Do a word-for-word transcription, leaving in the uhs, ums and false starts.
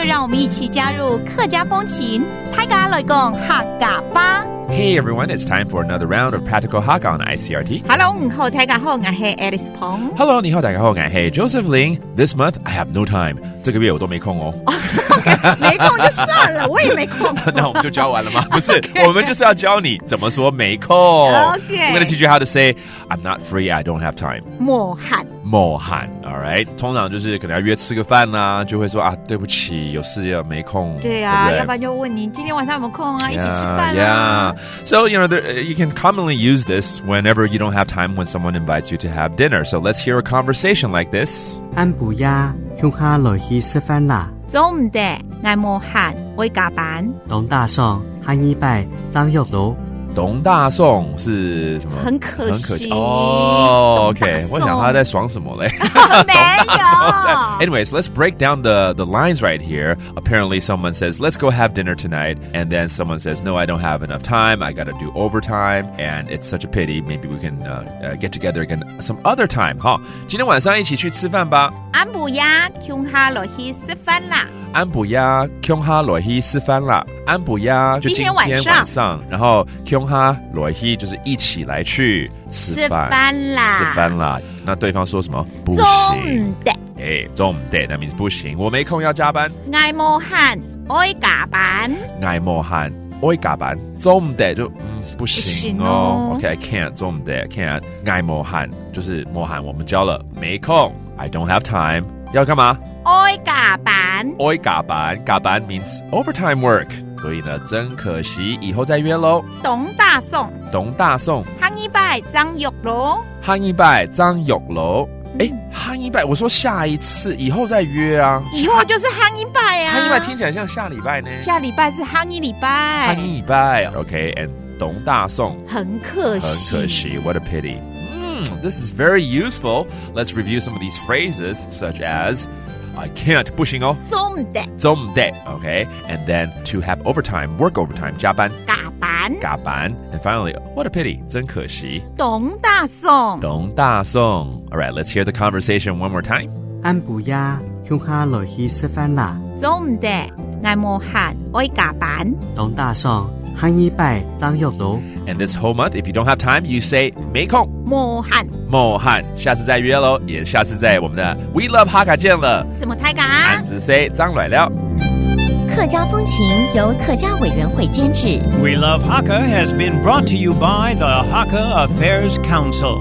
就让我们一起加入客家风情，大家来讲客家吧。 Hey everyone, it's time for another round of Practical Hakka on I C R T. Hello，你好，大家好，我是 Alice 彭。 Hello，你好，大家好，我是 Joseph Lin. This month I have no time. 这个月我都没空哦。没空就算了，我也没空。那我们就教完了吗？不是，我们就是要教你怎么说没空。 OK We're gonna teach you how to say I'm not free, I don't have time. 无閒。 无閒，all right。通常就是可能要约吃个饭啦，就会说啊，对不起，有事要没空。对啊，不对？要不然就问你今天晚上有没有空啊，一起吃 Yeah, 饭啊。 yeah. So, you know, there, uh, you can commonly use this whenever you don't have time when someone invites you to have dinner. So let's hear a conversation like this. 暗晡夜，共下來去食飯啦。做毋得，𠊎無閒，愛加班。當打爽，下二擺正約囉。当打爽是什么？很可惜。很可惜。哦，OK，当打爽。我想他在爽什么嘞？没有。 Anyways, let's break down the, the lines right here. Apparently, someone says, "Let's go have dinner tonight." And then someone says, "No, I don't have enough time. I gotta do overtime. And it's such a pity. Maybe we can uh, uh, get together again some other time, huh?" 今天晚上一起去吃饭吧。暗晡夜，共下來去食飯啦。暗晡夜，共下來去食飯啦。暗晡夜就今天晚上。今天晚上，然后共下來去就是一起来去吃饭。食飯啦。食飯啦。那对方说什么？不做行。毋得。哎，做毋得，that means 不行，我没空，要加班。 𠊎無閒，愛加班。 𠊎無閒，愛加班。做毋得就嗯不行哦。不行哦。 OK, I can't，做毋得，I can't。𠊎無閒就是無閒，我们教了，没空。I don't have time。要干嘛？愛加班。 愛加班，加班 means overtime work。所以呢，真可惜，以后再约喽。 當打爽。 当打爽， 下二擺正約囉。 下二擺正約囉。哎，下二擺，我说下一次，以后再约啊。以后就是下二擺啊。下二擺听起来像下礼拜呢。下禮拜是下二禮拜。下二擺，OK，and 当打爽。很可惜。很可惜，what a pity. Mm, this is very useful. Let's review some of these phrases, such as I can't, 不行哦。做毋得。 做毋得，OK? And then to have overtime, work overtime, 加班。加班。 加班。And finally, what a pity, 真可惜。当打爽。 当打爽。All right, let's hear the conversation one more time. 暗晡夜，共下來去食飯啦。 做毋得，𠊎無閒，愛加班。 當打爽，下二擺正約囉。 And this whole month, if you don't have time, you say 没空。無閒。 无閒，下次再约喽，也下次在我们的 We Love Hakka 见了。什么大家？ 俺子 say 张来了。 客家风情由客家委员会监制。 We Love Hakka has been brought to you by the Hakka Affairs Council.